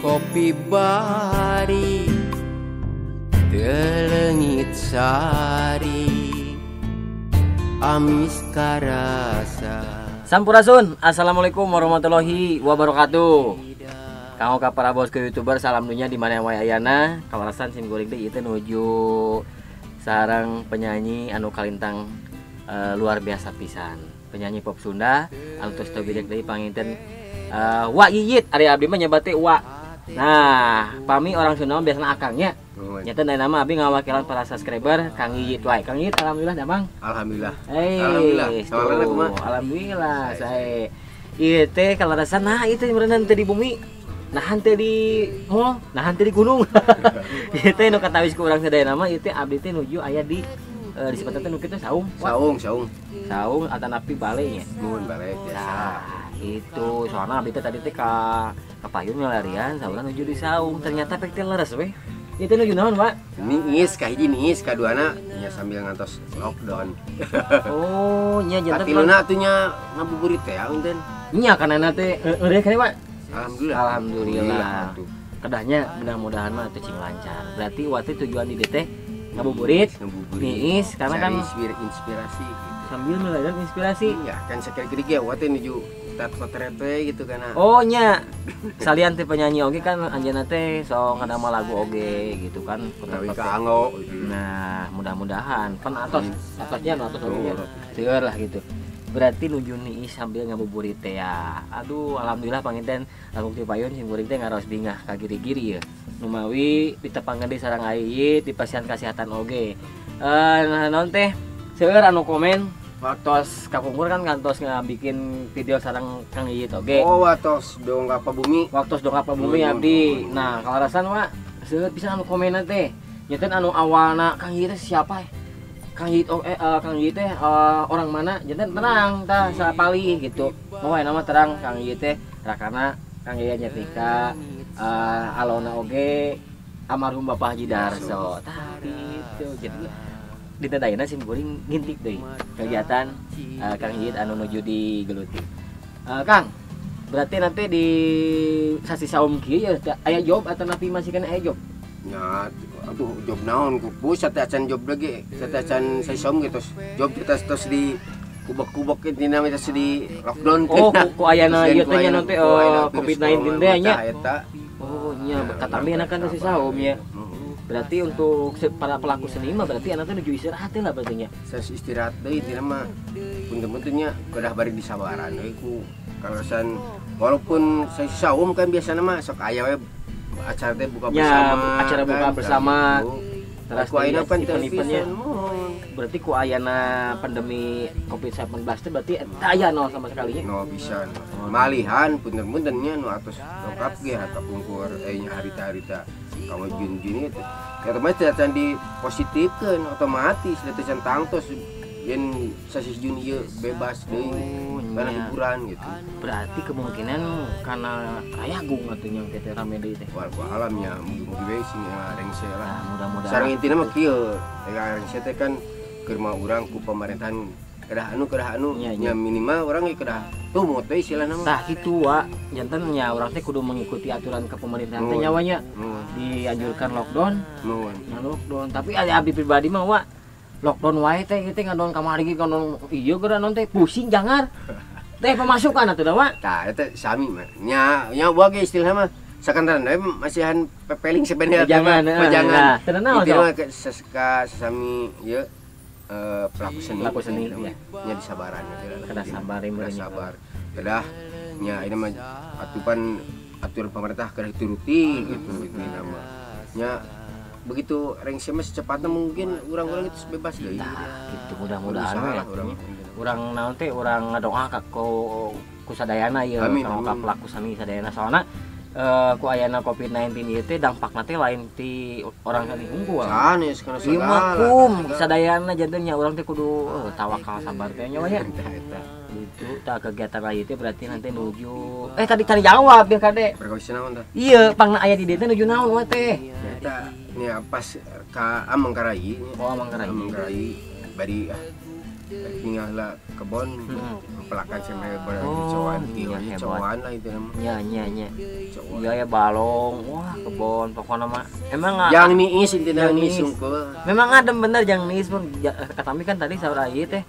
Kopi bari teu leungit sari amis karasa. Sampurasun, assalamualaikum warahmatullahi wabarakatuh. Kanggo ka para bosku youtuber, salam dunya di mana wae ayana. Kaleresan sim kuring teh ieu teh nuju sareng penyanyi anu kalintang luar biasa pisan. Penyanyi pop Sunda anu tos teu bidek deui panginten Wa Yiyit, ari abdi mah nyebat teh Wa. Nah, pami orang Sunda mah biasana akangnya. Nyata dari nama abdi ngawakilan para subscriber Kang Yiyit wae. Kang Yiyit, alhamdulillah damang. Alhamdulillah. Hey, Alhamdulillah. tuh, Salamna kumaha? Alhamdulillah, saya. Ieu teh kaleresan nah itu meureun teu di bumi. Nah teu di mall, nah teu di gunung. Ieu teh nu katawis ku urang sadaya nama ieu teh abdi teh nuju aya di disebutna teh nu kitu saung. Wah, Saung, saung. Saung atanapi bale nya. Nuhun balik biasa. Nah, itu soalnya abdi teh tadi teh ka payun ngalarian, saurang nuju di saung. Ternyata pek teh leres we. Ieu teh nuju naon, Pak? Niis kahiji niis, kaduana nya sambil ngantos lockdown. Oh, nya janten Katiluna atuh nya ngabuburit teh punten. Nya kana teh eureun keneh, Pak. Alhamdulillah. Alhamdulillah. Atuh. Kedahnya mudah-mudahan mah teu cing lancar. Berarti waktu tujuan di dieu teh ngabuburit, Ngabuburit. Niis karena kan Cari inspirasi gitu. Sambil melahirkan inspirasi. Iya, kan sekali ge wa teh nuju tat potret gitu kan. Oh nya, salian teh penyanyi oge kan anjeunna teh sok ngadamel lagu oge gitu kan. Gawe ka anggo gitu. Nah, mudah-mudahan kan atos atosnya nu atos oge nya. Oh. Seueur lah gitu. Berarti nuju niis sambil ngabuburit teh ya. Aduh, alhamdulillah panginten langkung ti payun sim kuring teh ngaraos bingah ka giri-giri ya. Numawi ditepangkeun deui sareng Ayit di pasihan kesehatan oge. Nah naon teh seueur anu komen waktos kapungkur kan kantos ngabikin video sareng Kang Yiyit oge. Oh, watos dongkap bumi. Waktos dongkap bumi abdi. Nah, kalarasan Wak, seueur pisan anu komenna teh. Nyeten anu awalna Kang Yiyit teh siapa? Kang Yiyit oh, Kang Yiyit teh orang mana? Janten tenang tah sapalih gitu. Oh, nama terang Kang Yiyit teh rakana Kang Yayan Jatnika, alona oge almarhum Bapak Haji Darso. Tah gitu. Jadi ditadayana sim kuring ngintip deui kegiatan Kang Yiyit anu nuju digeluti. Kang, berarti nanti di sasi saum kieu ya aya job atau napi masih kena aya job? Nya, aduh job naon ku pusat acan job lagi. Sate acan sasom gitu. Job kita terus di kubek-kubek intina mah terus di lockdown. Oh, ku ayana ieu teh nya nanti COVID-19 teh nya. Eta. Oh, nya katambi kan sasi saum ya. Berarti untuk para pelaku seni mah berarti anak teh nuju istirahat lah berarti nya. Saya istirahat deui intina mah punten-punten nya kedah bari disabaran we ku kalasan walaupun saya saum kan biasana mah sok aya we acara teh buka Ya, bersama acara buka kan, bersama. gitu. Terus Ku ayeuna pan event-eventnya. televisi, mohon. Berarti ku ayana pandemi COVID-19 teh berarti eta aya nol sama sekali nya. No bisa. Malihan punten-punten nya nu atos lengkap ge kapungkur nya harita-harita kamu Jun-Juni itu. Ya otomatis tidak dipositifkeun otomatis teu can tangtos yen sasih Juni ieu bebas deui Oh, karena nya. hiburan gitu. Berarti kemungkinan karena rayagung atuh nya teh rame deui teh. Walau alamnya mugi-mugi we sing rengse lah. Nah, mudah-mudahan. Sareng intina mah kieu, aya rengse teh kan keur mah urang ku pemerintahan kedah anu Iya, nya minimal urang ge kedah tumut we istilahna mah. Tah kitu wa, janten nya urang teh kudu mengikuti aturan kepemerintahan teh Nuhun. nyawanya. Nuhun, Dianjurkan lockdown, nuhun. nah lockdown. Tapi ada abdi pribadi mah wa, lockdown wae teh kieu teh ngadon kamari ge ngadon ieu geura non teh pusing jangar. Teh pemasukan atuh da wa. Tah eta sami mah. Nya nya gua ge istilahna mah sakantenan we masihan pepeling sebenarnya Jangan, jangan. nah, teu naon, Intina sok. mah ka sesami ieu pelaku seni. Pelaku seni, Intina mah. iya. Nya disabaran gitu lah. Kedah sabar Kedah meureun nya. sabar. Kedah nya ini mah atupan aturan pemerintah kedah dituruti gitu intina mah. Nya begitu rengse mah secepatnya mungkin urang-urang itu bebas deui. Tah gitu mudah-mudahan Berusaha we lah urang. Urang naon teh urang ngadoa ka ku sadayana ieu Amin, ka amin. pelaku seni sadayana soalna ku ayana COVID-19 ieu teh dampakna teh lain ti orang seni hungkul. Sanes kana Ieu mah segala. kum sadayana janten nya urang teh kudu tawakal sabar teh nya nya. Eta eta. Gitu tah kegiatan ieu teh berarti nanti nuju tadi tadi jawab ya kade. Perkawis naon tah? Iya, pangna aya di dieu teh nuju naon wa teh? Eta nya pas ka Amang Karai nya. Oh, Amang Karai. Amang Karai bari ah Tinggal lah kebon pelakan sama cowan iya cowan lah itu namanya. Nya. Iya ya balong, wah kebon pokoknya mah. Emang yang niis intinya niis sungguh. Memang adem bener yang niis pun kata kan tadi saur ieu teh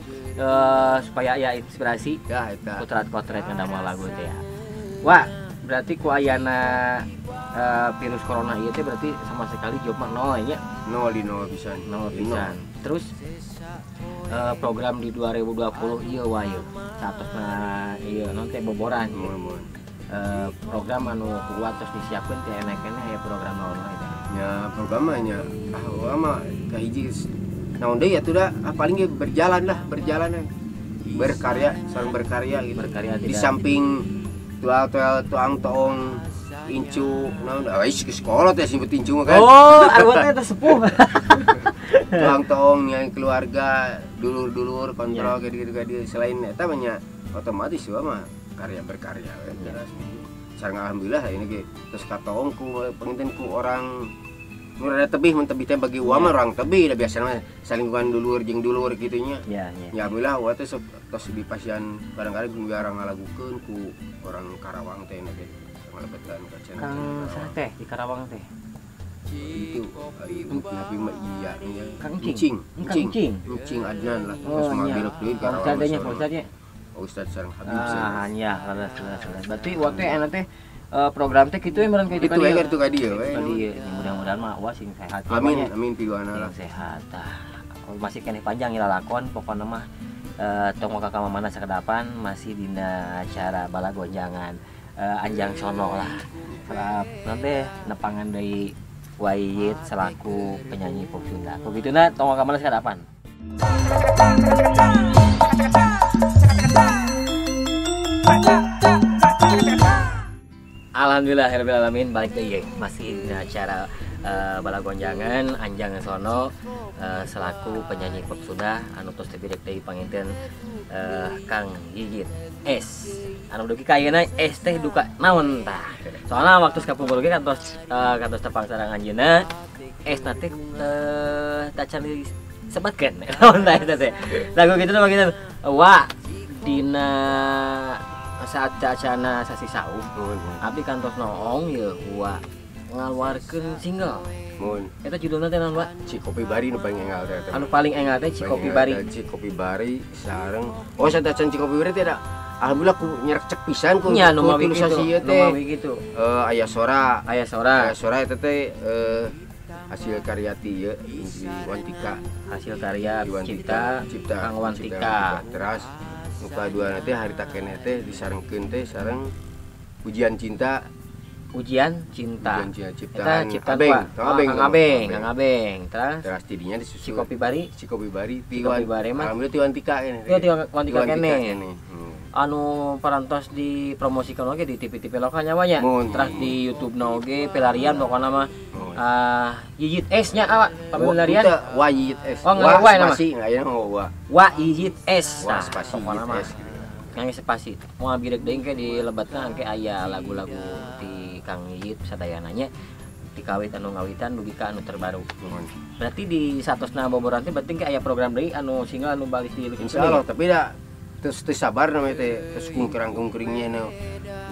supaya aya inspirasi. Ya eta. Kotrat-kotret ngadamal lagu teh ya. Wah, berarti ku ayana virus corona ieu teh berarti sama sekali job mah nol nya. Nol di nol pisan. Nol pisan. Terus program di 2020 ieu wae saatosna ieu non teh boboran. Program anu kuat terus disiapkeun teh enak-enak aya program naon wae teh. Ya program mah nya ah mah kahiji naon deui atuh da paling ge berjalan lah, berjalan berkarya, sareng berkarya gitu. Berkarya di samping tual-tual tuang toong incu naon geus ke sekolah teh sebut incu mah kan. Oh, arwah teh sepuh. Tuang toong yang keluarga, dulur-dulur kontrol gitu-gitu selain eta mah nya otomatis mah karya berkarya we jelas. Sareng alhamdulillah ini ge terus katoong ku panginten ku orang nu rada tebih mun tebih teh bagi uwa mah orang tebih da biasana salingkungan dulur jeung dulur kitu nya. Ya, ya. Ya alhamdulillah uwa teh sok tos dipasihan kadang-kadang ku orang ngalagukeun ku orang Karawang teh na teh ngalebetan ka channel. Kang saha teh di Karawang teh? Itu tapi mah iya nya. Kang Cing. Cing Adnan lah terus mah belok deui Karawang. Ustadznya, Ustadznya. Ustadz sareng Habib. Ah, iya, leres. Berarti waktu enak teh program teh kitu meureun ka itu we kitu ka dieu we. Mudah-mudahan mah wah sing sehat. Amin, amin piduana lah. Sing sehat tah. Masih keneh panjang ya lalakon pokona mah tong ka mana sakedapan masih dina acara balagonjangan Anjang Sono lah. Nanti nepangan deui Wayit selaku penyanyi pop Sunda. Begituna tong ka mana sakedapan. Alhamdulillah rabbil alamin balik deui masih di acara balagonjangan Anjang Sono selaku penyanyi pop Sunda anu tos teu birek deui panginten Kang Yiyit S. Anu dugi ka ayeuna S teh duka naon tah. Soalna waktu kapungkur ge kantos kantos tepang sareng anjeunna S na teh tacan disebatkeun naon tah eta teh. Lagu kitu mah kitu wa dina saat cacana sasi sauh abdi kantos noong ye wa ngaluarkeun single. Mun. Eta judulna teh naon, Pak? Cikopi Bari nu paling enggal teh. Anu paling enggal teh Cikopi Bari. Cikopi Bari sareng oh satacan Cikopi Bari teh da alhamdulillah ku nyerekcek pisan ku nya nu mawi kitu. Nu mawi kitu. Aya Sora. Aya Sora. Aya Sora eta teh hasil karya ti ieu Wantika. Hasil karya cipta Kang Wantika. Teras nu kadua teh harita keneh teh disarengkeun teh sareng Ujian Cinta. Ujian Cinta. Ujian Cinta ciptaan Abeng, Kang Abeng, Kang Abeng. Terus teras tidinya disusul Cikopi Bari. Cikopi Bari, Cikopi Bari mah. Alhamdulillah ti Wantika keneh. Iya, ti Wantika keneh. Anu parantos dipromosikan oge di TV-TV lokal nya nya. Terus di YouTube na oge pelarian pokona mah. Yiyit S nya awak pamilarian. Wa Yiyit S. Oh, wa spasi aya wa. Wa Yiyit S. Wa spasi Yiyit S. Kang spasi. Moal birek deui ke di lebatna engke aya lagu-lagu ti Kang Yiyit sadayananya ti kawit anu ngawitan dugi ka anu terbaru. Berarti di satosna boboran teh berarti engke aya program deui anu single anu balis di insyaallah tapi da terus teu sabar namanya teh terus kungkerang-kungkeringnya nu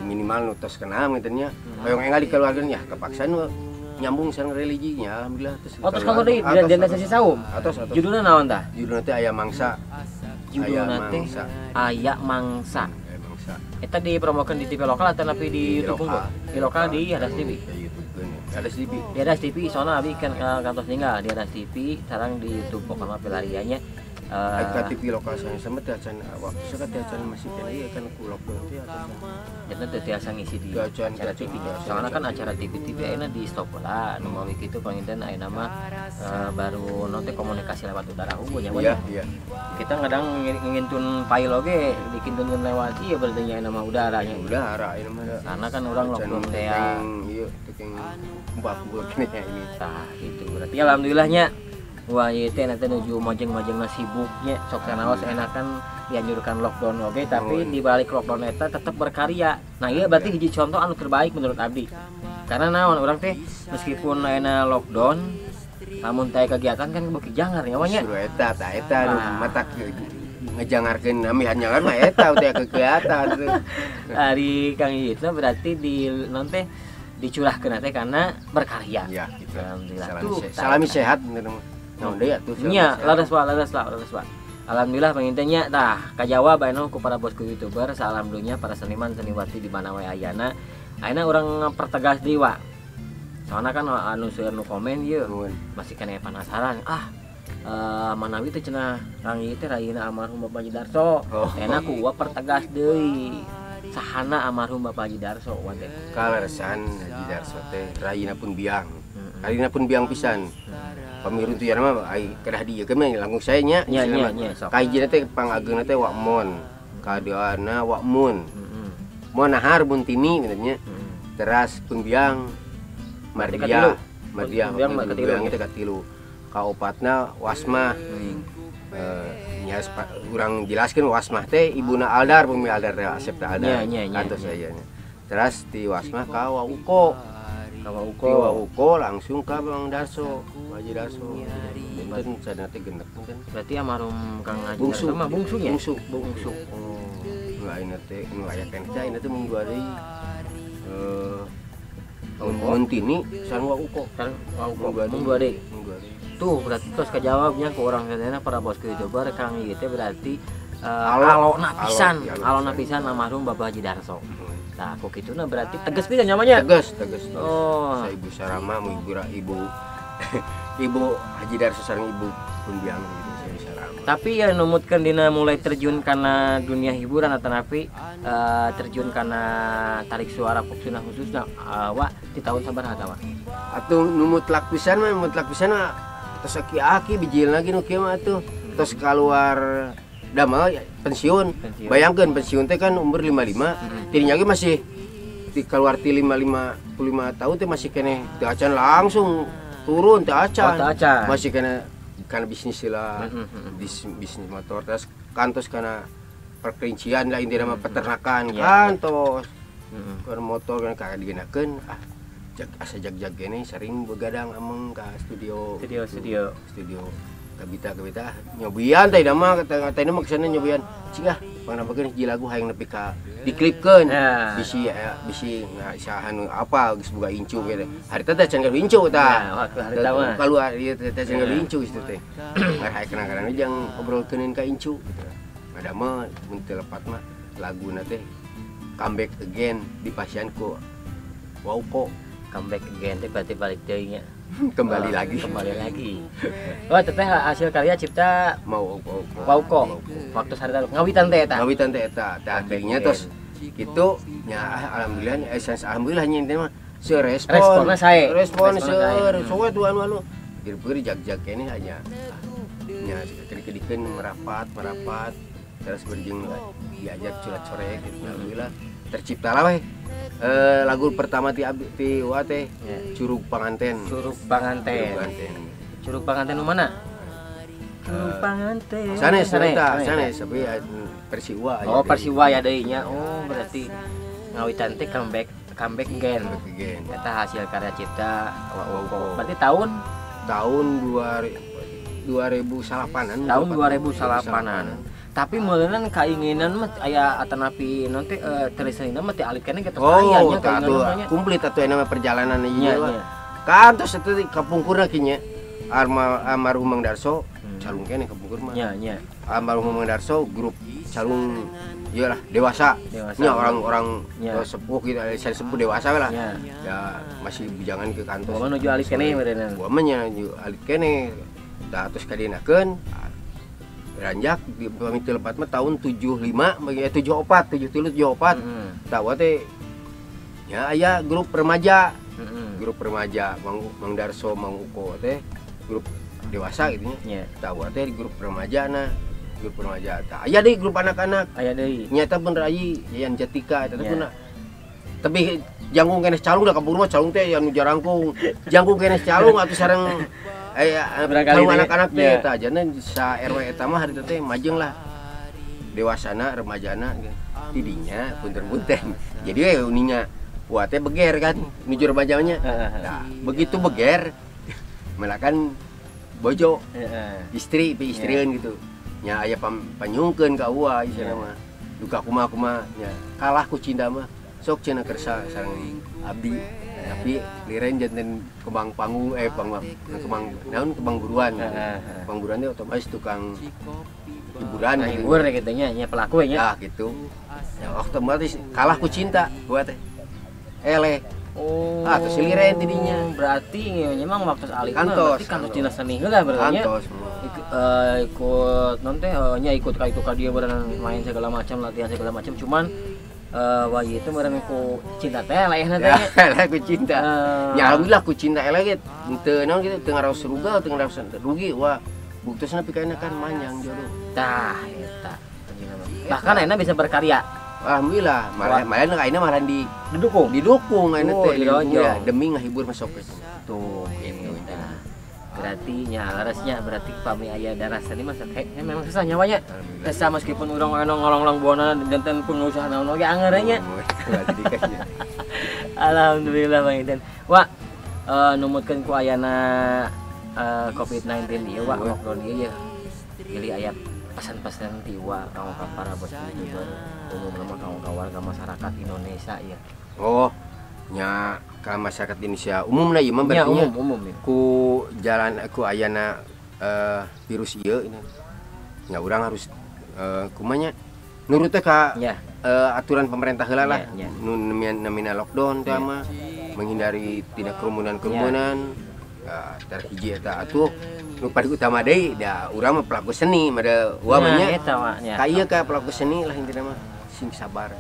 minimal nu tos kena gitu nya. Hoyong enggal dikeluarkeun ya kepaksa nu nyambung sareng religinya alhamdulillah terus. Oh terus kamu deui dina sesi saum. Atos. Judulna naon tah? Judulna teh Aya Mangsa. Judulna teh Aya Mangsa. Aya Mangsa. Eta dipromokeun di TV lokal atau tapi di YouTube unggul? Di lokal di Hadas TV. Di YouTube Hadas TV. Di Hadas TV soalna abi kan kantos ninggal di Hadas TV sareng di YouTube pokona pelariannya. Ka TV lokal sana sama teh acan waktu sakat teh acan masih kena ieu kan ku lockdown teh acan. Janten teu tiasa ngisi di acara TV. Soalna kan acara TV ayeuna di stop lah. Nu mawi kitu panginten ayeuna mah baru nu teh komunikasi lewat udara unggul nya. Iya, iya. Kita kadang ngintun file oge dikintunkeun lewat ieu berarti nya ayeuna mah udaranya. Udara ayeuna mah. Karena kan urang lockdown teh ya. Ieu teh kumpul kene ini. Tah gitu. Berarti alhamdulillahnya wah ieu teh nanti nuju majeng-majengna sibuknya sok sanaos enakan dianjurkan lockdown oge tapi di balik lockdown eta tetep berkarya. Nah ieu berarti hiji contoh anu terbaik menurut abdi. Karena naon urang teh meskipun ayeuna lockdown lamun teh kegiatan kan beuki jangar nya nya. Justru eta tah eta nu matak Ngejangarkeun nami hanyangan mah eta teh kegiatan tuh. Ari Kang Yit berarti di non teh dicurahkeun teh karena berkarya. Ya gitu. Alhamdulillah. Salami sehat bener mah. Naon deui atuh. Nya, leres Pak, leres Pak, leres Pak. Alhamdulillah panginten nya tah kajawab anu ku para bosku YouTuber, alhamdulillah para seniman seniwati di mana wae ayana. Ayeuna urang pertegas deui Wak. Soalna kan anu seueur nu komen ieu masih keneh penasaran. Manawi teh cenah Kang Yit teh rayina almarhum Bapak Haji Darso. Enak ku wa pertegas deui. Sahana almarhum Bapak Haji Darso wa teh. Kaleresan Haji Darso teh rayina pun biang. Rayina pun biang pisan. Pamirun tuh mah ai kedah dieu mah langkung saya nya. Nya nya nya sok. Kahijina teh pangageungna teh Wak Mon. Kaduana Wak Mun. Mon nahar Buntini nya. Teras pun biang Mardia. Mardia biang teh katilu. Kaopatna Wasmah. Nya urang jelaskeun Wasmah teh ibuna Aldar pumi Aldar teh Asep teh Aldar. Kantos aya nya. Teras ti Wasmah ka Wa Uko. Wa Uko langsung ka Bang Darso, Haji Darso. Punten sadana teh genep punten. Berarti almarhum Kang Haji Darso mah bungsunya? Bungsu. Bungsu. Oh. Nu ayeuna teh nu aya keneh teh ayeuna teh mung dua deui. Muntini sareng Wa Uko. Sareng Wa Uko mung dua deui. Tuh berarti terus kejawabnya ke orang sadayana para bosku YouTuber Kang Yit teh berarti alona pisan, alona pisan almarhum Bapak Haji Darso. Nah, kok kituna berarti tegas pisan nyamanya. Tegas, tegas. Oh. Saya Ibu Sarama, ibu ibu Haji Darso sareng ibu pun biang gitu saya Sarama. Tapi ya numutkeun dina mulai terjun kana dunia hiburan atanapi terjun kana tarik suara pop Sunda khususna wa di tahun sabaraha tah Wak? Atuh nu mutlak pisan mah tos aki-aki bijil lagi nu kieu mah atuh. Tos keluar damel pensiun. Bayangkeun pensiun teh kan umur 55, tidinya ge masih di keluar ti 55 tahun teh masih keneh teu acan langsung turun teu acan. Oh, acan. Masih kena kana bisnis lah. Bisnis motor terus kantos kana perkerincian lah intina mah peternakan kantos. Kana motor kana kadigeunakeun asa jag-jag gene sering begadang ameng ka studio. Studio. Kabita nyobian teh mah kata mah kesana nyobian cing ah pangnabakeun hiji lagu hayang nepi ka diklipkeun bisi bisi ngasahan apa geus boga incu gitu harita teh can gaduh incu tah waktu harita mah keluar ieu teh can gaduh incu kitu teh hayang kadang-kadang jang obrolkeuneun ka incu gitu ada mah mun teu lepat mah laguna teh comeback again di pasian ku Wauko. Comeback again teh berarti balik deui nya. Kembali lagi. Kembali lagi. Oh, teteh hasil karya cipta mau Wauko. Wauko. Waktu sarita ngawitan teh eta. Ngawitan teh eta. Tah akhirnya tos kitu nya alhamdulillah alhamdulillah nya teh mah seur respon. Responna sae. Respon seur. Soe tuh anu pikir-pikir jag-jag keneh aja. Nya kedik-kedikeun merapat terus berjeng diajar curhat-corek gitu. Alhamdulillah terciptalah weh. Lagu pertama ti wa teh Curug Panganten. Curug Panganten. Curug Panganten mana? Curug Panganten. Sanes sanes tapi Persiwa. Oh, Persiwa ya deui nya. Oh, berarti ngawitan teh comeback again. Eta hasil karya cipta Wauko. Berarti tahun 2008-an. Tahun 2008-an. Tapi meureunnan kainginan mah aya atanapi non teh teresanina mah teh alit keneh kitu aya nya kainginan mah nya. Komplit atuh aya mah perjalanan ieu mah. Kantos eta kapungkurna kieu nya. Almarhum Mang Darso calung keneh kapungkur mah. Nya nya. Almarhum Mang Darso grup calung ieu lah dewasa. Nya orang-orang sepuh gitu, saya sepuh dewasa lah. Ya masih bujangan ke kantos. Gua mah nuju alit keneh meureunnan. Gua mah nya nuju alit keneh. Tah tos kadienakeun beranjak di pamit lepat mah tahun 75 bagi 74 73 74 tah teh nya aya grup remaja. Grup remaja Mang Darso Mang Uko teh grup dewasa gitu nya. Tah teh di grup remaja na grup remaja tah aya deui grup anak-anak aya deui nyata pun rayi Yayan Jatika eta teh pun tapi jangkung keneh calung da kabur mah calung teh anu jarangkung jangkung keneh calung atuh sareng calung anak-anak teh eta jana sa RW eta mah harita teh majeng lah dewasana remajana tidinya punten-punten jadi we uninga wah teh beger kan nuju remajanya nah begitu beger melakan bojo istri istrieun gitu Nya aya panyungkeun ka Uwa isana mah. Duka kumaha-kumaha nya kalah ku cinta mah. Sok cenah kersa sareng abdi. Tapi liren janten kembang panggung kembang naon kembang buruan. Kembang buruan teh otomatis tukang hiburan nah, hibur gitu nya nya pelaku nya. Nah, gitu. Ya otomatis kalah ku cinta gua teh. Eleh. Oh. Ah, terus liren tidinya. Berarti memang waktu alit mah Kantos, berarti kantos dina seni heula berarti nya. Kantos. Ikut non teh nya ikut ka itu ka dieu berenang main segala macam, latihan segala macam, cuman wah itu meureun ku cinta teh layahna teh nya. Eleh ku cinta. Ya alhamdulillah ku cinta eleh ge teu naon kitu teu ngaraos ruga, teu ngaraos rugi wah. Buktosna pikaina kan manjang jodoh. Tah eta. Bahkan ayeuna bisa berkarya. Alhamdulillah, malah ayeuna malah didukung. Didukung ayeuna teh ya, demi ngahibur masuk tuh gitu. Nah, berarti nya larasnya berarti pami aya darah seni mah memang susah nyawanya. Tesa meskipun urang anu ngolong-ngolong buana janten pengusaha naon oge anger nya. Alhamdulillah Bang Iden. Wah, numutkeun ku ayana COVID-19 ieu Wak, lockdown ieu ya. Pilih aya pesan-pesan ti Wak kanggo ka para bos YouTuber, umumna mah kanggo ka warga masyarakat Indonesia ya. Oh, nya ka masyarakat Indonesia umumna ieu mah berarti umum, umum ya. Ku jalan ku ayana virus ieu ini. Nya urang harus kumanya nurut teh ka ya. Aturan pemerintah heula lah. Ya, ya. Nu namina lockdown teh mah menghindari tidak kerumunan-kerumunan. Ya. Terhiji eta atuh nu paling utama deui da urang mah pelaku seni mada wa mah nya ka ieu ka pelaku seni lah intina mah sing sabar.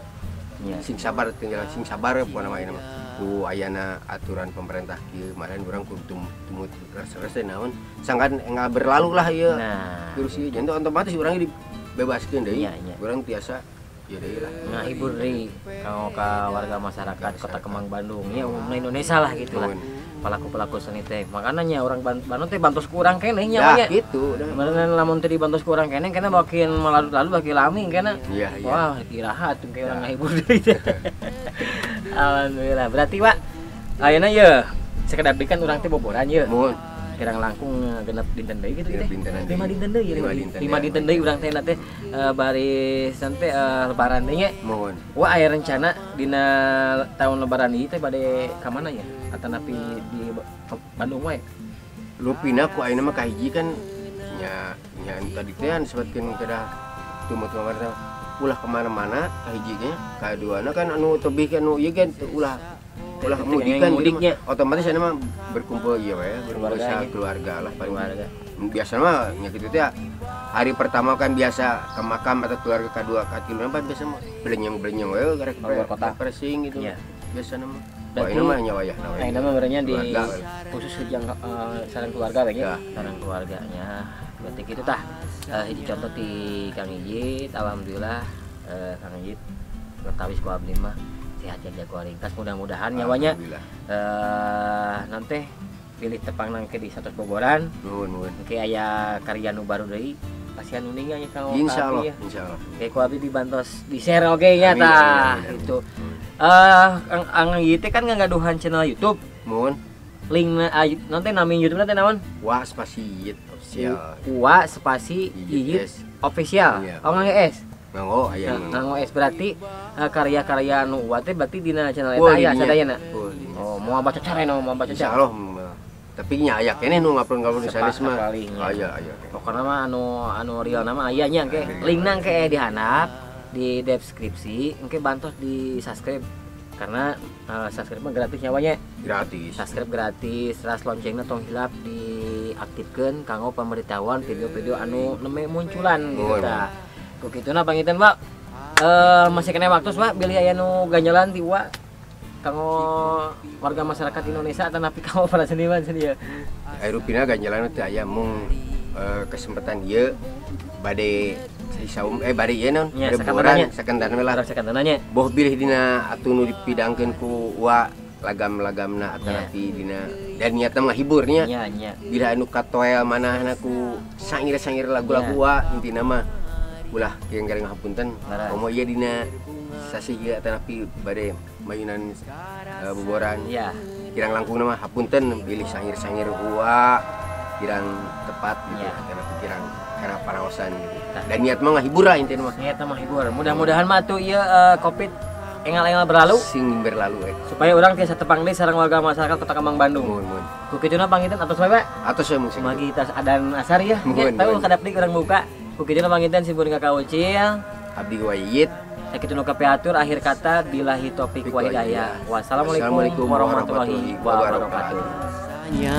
Ya. Sing sabar tinggal sing sabar pokona mah ayeuna mah ku ayana aturan pemerintah kieu maren urang kudu tumut rasa-rasa naon sangkan enggal berlalu lah ieu. Nah, virus ieu janten otomatis urang dibebaskeun deui. Ya, ya. Urang tiasa ieu deui lah. Ngahibur deui kanggo ka warga masyarakat Kota Kemang Bandung ya umumna Indonesia lah gitu lah. Pelaku-pelaku seni teh makanannya orang Bandung teh bantos kurang keneh nya ya, gitu. Beneran lamun teh dibantos kurang keneh kena makin melarut-larut makin lami kena. Iya, iya. Wah, iraha atuh kayak orang ngahibur deui teh. Alhamdulillah. Berarti Pak, ayeuna ye sakedap kan urang teh boboran ye. Muhun. Kirang langkung genep dinten deui gitu teh. 5 dinten deui, 5 dinten deui urang teh teh baris teh lebaran teh nya. Muhun. Wah, aya rencana dina tahun lebaran ieu teh bade ka mana ya? Atanapi di Bandung wae. Lupina ku ayeuna mah kahiji kan nya nya tadi teh disebutkeun kedah tumut-tumut ulah kemana-mana kahiji nya, kaduana kan anu tebih kan anu ieu kan ulah ulah mudik kan mudiknya otomatis ayeuna mah berkumpul ieu we, berkumpul keluarga lah paling keluarga. Biasa mah nya kitu teh hari pertama kan biasa ke makam atau keluarga kadua katilu mah biasa mah belenyeng-belenyeng we karek keluar kota refreshing gitu. Iya. Biasa mah. Wah, ini mah nyawa ya. Nah, ini mah berarti di khusus yang sareng keluarga we nya. Sareng keluarganya. Berarti kitu tah. Hiji contoh ti Kang Ijit, alhamdulillah Kang Ijit retawis ku abdi mah sehat jaga kualitas mudah-mudahan nyawanya nanti pilih tepang nangke di satu boboran. Nuhun, nuhun. Engke aya karya nu baru deui pasihan nu ninggal nya ka insyaallah, insyaallah. Kayak ku abdi dibantos di-share oge nya tah gitu. Ang ieu teh kan ngagaduhan channel YouTube. Muhun. Link nanti nami YouTube teh naon? Wa spasi Iyit official. Wa spasi Iyit official. Oh ngangge S. Nganggo aya nganggo S berarti karya-karya nu Wa teh berarti dina channel eta aya sadayana. Oh, moal baca care no, moal baca care. Insyaallah. Tapi nya aya keneh nu ngupload-ngupload di sanes mah. Aya aya. Pokona mah anu real nama aya nya engke. Linkna engke dihandap di deskripsi, engke bantos di subscribe karena subscribe mah gratis nyawanya. Gratis. Subscribe gratis, ras loncengna tong hilap diaktifkeun kanggo pemberitahuan video-video anu neme munculan gitu tah. Ku kituna panginten, Pak. Masih kena waktu, Pak, bilih aya nu ganjalan ti Wa kanggo warga masyarakat Indonesia atanapi kanggo para seniman seni ya. Aya rupina ganjalan teh aya mung kesempatan ieu bade saum bade ieu naon bade boboran sakentan we lah sakentananya boh bilih dina atuh nu dipidangkeun ku Wa lagam-lagamna atanapi dina dan niatna ngahibur nya bila anu katoel manahna ku sangir-sangir lagu-lagu Wa intina mah ulah kieu-kieu ngapunten komo ieu dina sasih ieu atanapi bade mayunan boboran kirang langkungna mah hapunten bilih sangir-sangir Wa kirang tepat gitu atanapi kirang Kana paraosan gitu. Dan niat mah ngahibur lah intina mah. Niat mah hibur. Mudah-mudahan mah tuh ieu Covid engal-engal berlalu Sing berlalu eh. supaya urang tiasa tepang deui sareng warga masyarakat Kota Kembang Bandung. Muhun muhun. Ku kituna panginten atos bae, Pak. Atos saya musik. Magi tas adan asar ya. Muhun, Ya, tahu muhun. kadap deui urang buka. Ku kituna panginten sibun ka Ucil. Abdi Wayit. Sakitu nu kapihatur, akhir kata billahi taufik wa hidayah. Wassalamualaikum Wassalamualaikum warahmatullahi warahmatullahi wabarakatuh. Rasanya